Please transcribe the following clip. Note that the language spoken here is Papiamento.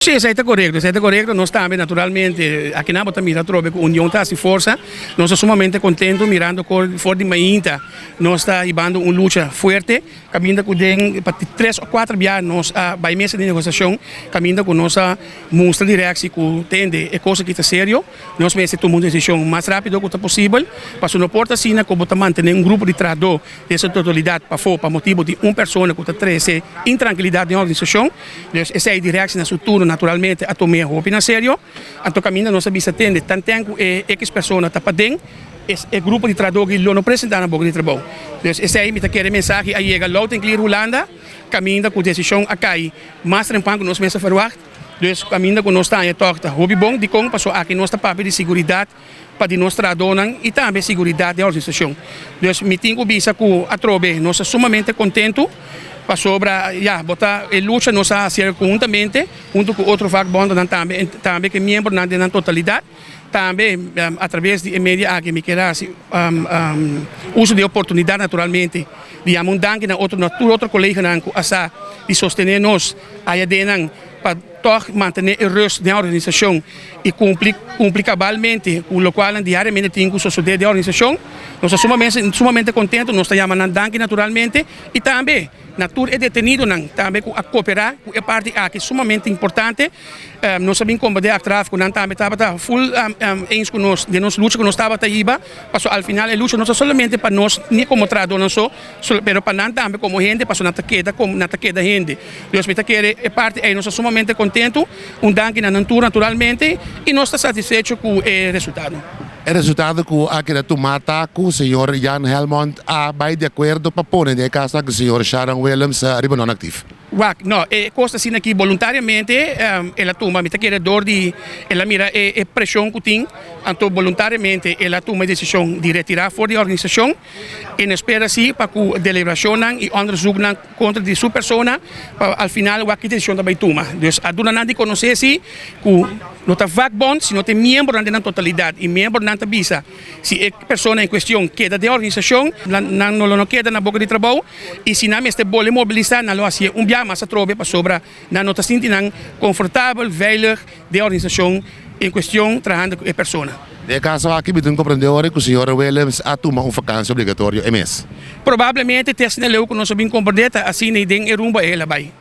Sí, esei ta korekto, esei ta korekto. Nos tambe naturalmente akinan bo ta mira atrobe ku union ta hasi forsa. Nos ta sumamente kontentu mirando kon for di mainta nos ta hibando un lucha fuerte kaminda ku den pa tres o kuater bia nos a bai mesa di negosiashon kaminda ku nos a mustra direksi ku tende e kos aki ta serio. Nos mester tuma un desishon mas rápido ku ta posibel pasobra no por ta asina ku bo ta mantené un grupo di trahadó den su totalidat pafó pa motibu di un persona ku ta trese intrankilidat den organisashon. Dus esei direksi na su turno naturalmente a tum'é hopi na serio. Anto kaminda nos a bisa tende tanten ku e ekis persona ta paden, e grupo di trahadó aki lo no presentá na boka di trabou. Dus esei mi ta kere mensahe a yega loud en clear Hulanda, kaminda ku desishon a kai mas trempan ku nos mes a ferwagt. Dus kaminda ku nos ta haña tòg ta hopi bon. Dikon? Pasobra aki nos ta papia di siguridat pa di nos trahadónan i tambe siguridat den organisashon. Dus mi tin ku bisa ku atrobe nos ta sumamente kontentu pasobra ya bo ta e lucha nos a hasi konhuntamente huntu ku otro vakbondonan tambe tambe ku e miembronan den nan totalidat. Tambe atraves di e media aki mi kier hasi uso di e oportunidat naturalmente di yama un danki na otro na tur otro koleganan ku a sa di sostené nos aya den nan pa tòg mantené e rust den organisashon i kumpli kumpli kabalmente ku lokual nan diariamente tin ku sosodé den organisashon. Nos ta sumamente kontentu, nos ta yama nan danki naturalmente i tambe na tur e detenidonan tambe ku a koperá ku e parti aki sumamente importante. Nos a bin kombaté achteraf ku nan tambe tabata ful eens ku nos den nos lucha ku nos tabata hiba, pasobra al final e lucha no ta solamente pa nos ni komo trahadónan so, pero pa nan tambe komo hende pasobra nan ta keda komo nan ta keda hende. Dus mi ta kere e parti ei nos ta sumamente kontentu, un danki na nan tur naturalmente i nos ta satisfecho ku e resultado. E resultado ku a keda tumá ta ku señor Jan Helmond a bai di akuerdo pa pone den e kaso aki señor Sharon Willems riba non-aktief. Wak, no, e kos ta asina aki boluntariamente el a tuma, mi ta kere dor di el a mira e preshon ku tin, anto boluntariamente el a tuma e desishon di retirá for di e organisashon. En espera si pa ku deliberashonnan i onderzoeknan kontra di su persona pa al final wak ki desishon ta bai tuma. Dus a duna nan di konosé si ku no ta vakbond sino ta e miembronan den nan totalidat i miembronan ta bisa si e persona en kuestion keda den organisashon nan no lo no keda na boka di trabou i si nan mester bole mobilisá nan lo hasié un bia mas atrobe pasobra nan no ta sinti nan konfortabel, veilig den organisashon en kuestion trahando ku e persona. Den e kaso aki mi tin komprendé ora ku señor Willems a tuma un vakansi obligatorio e mes. Probablemente te asina leu ku nos a bin komprendé ta asina i den e rumbo el a bai.